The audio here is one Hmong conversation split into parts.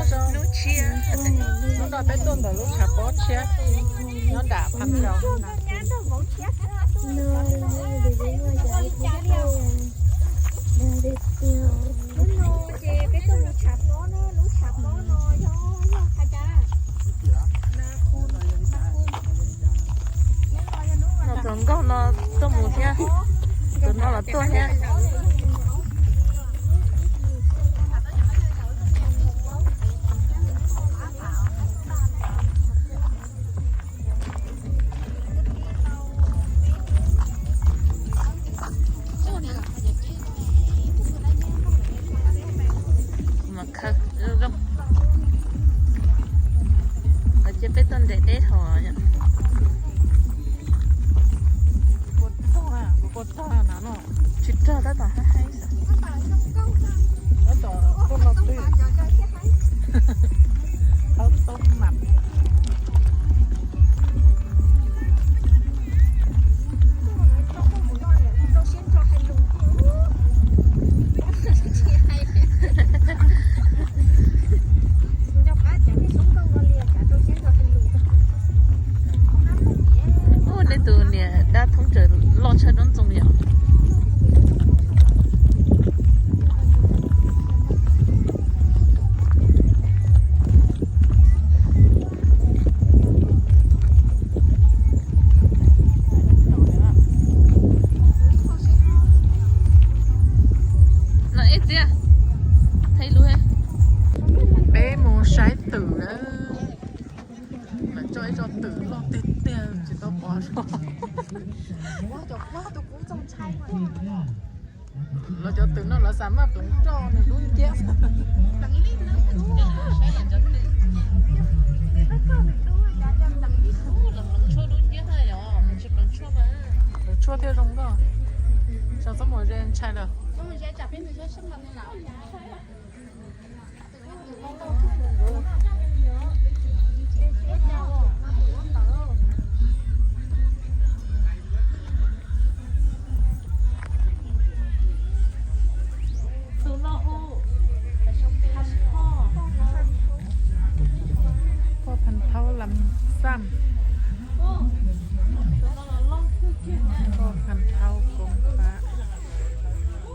Hnub tshiab, hnub no peb tuaj ntawm lub tshav pob tshiab nyob nram Phab Nrau. No tus nkauj no tuaj mus thiab, tus no los tuaj thiab. Mas khawb zoo. Cia peb tuaj nres deb hos. Tsis rog tab tom haib haib. Ua, nej tus niam dab thoob tsaws loj tshaj dab ntxoog yom. Peb mus saib twm na. Lawv coj ib co twm loj tiag tiag tsis tau pom. Lawv cov twm no lawv xav maj pleev roj nws dub nciab. Pleev tshuaj thiaj zoo nkauj. Txhob mus ze ntshai lawm. Poj Phan Thaub Lam Xam. Poj Phan Thaub Koob Pab.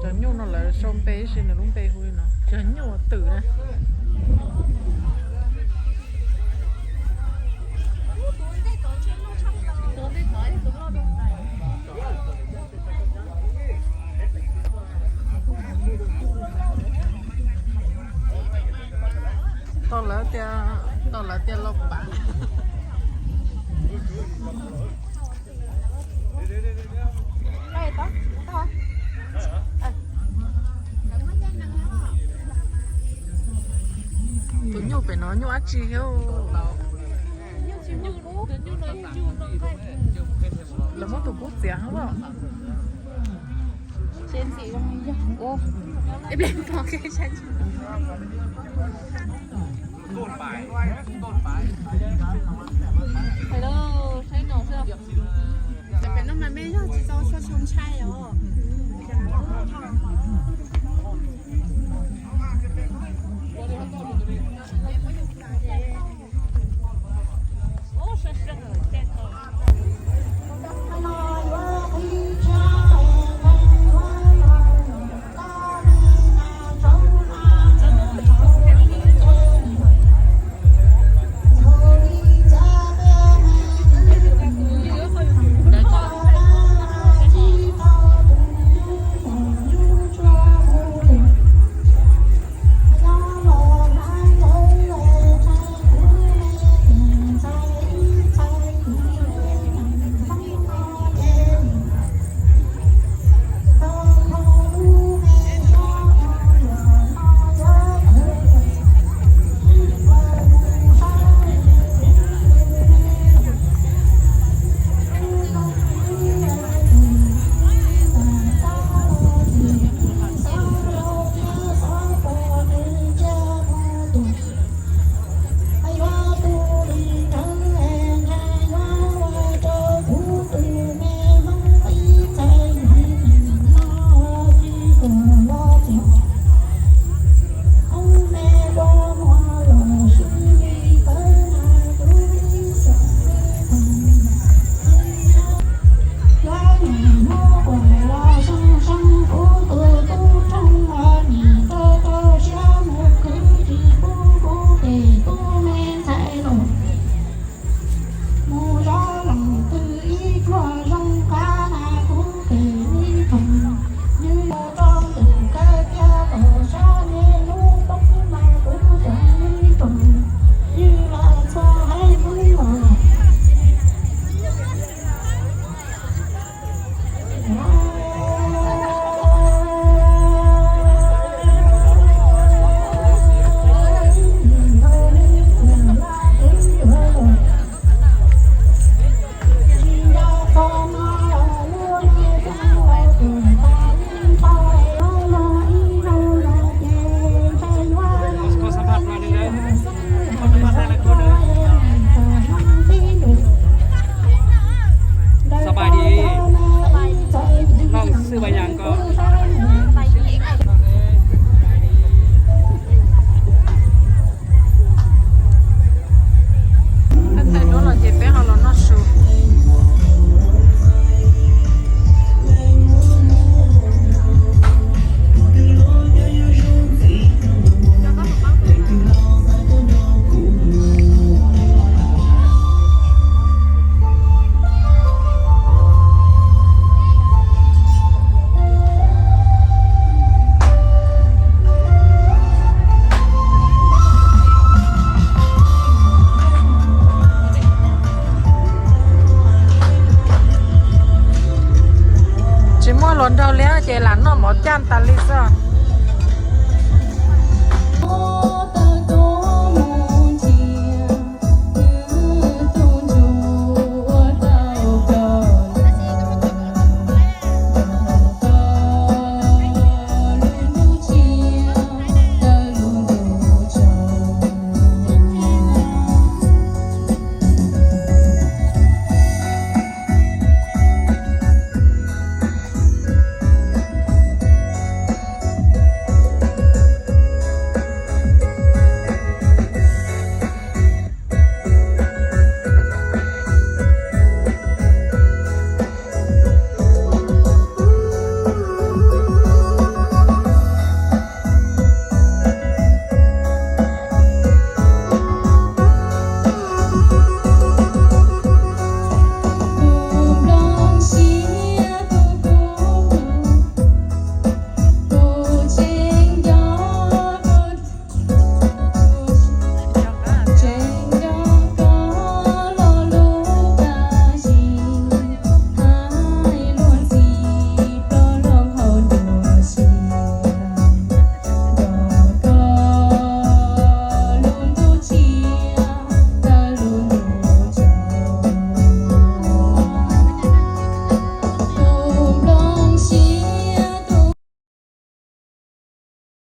Cov nyuj no lawv sau npe ib si nws lub npe hu li no, cov nyuj twm na. Tau lawv tias, tau lawv tias los pav. Tus nyuj pem no nyuj dab tsi thiab? Lawv muab tus kub txiav hab. Pem no mas mej yog tsis tau sau ntshai os. caj tas li xwb.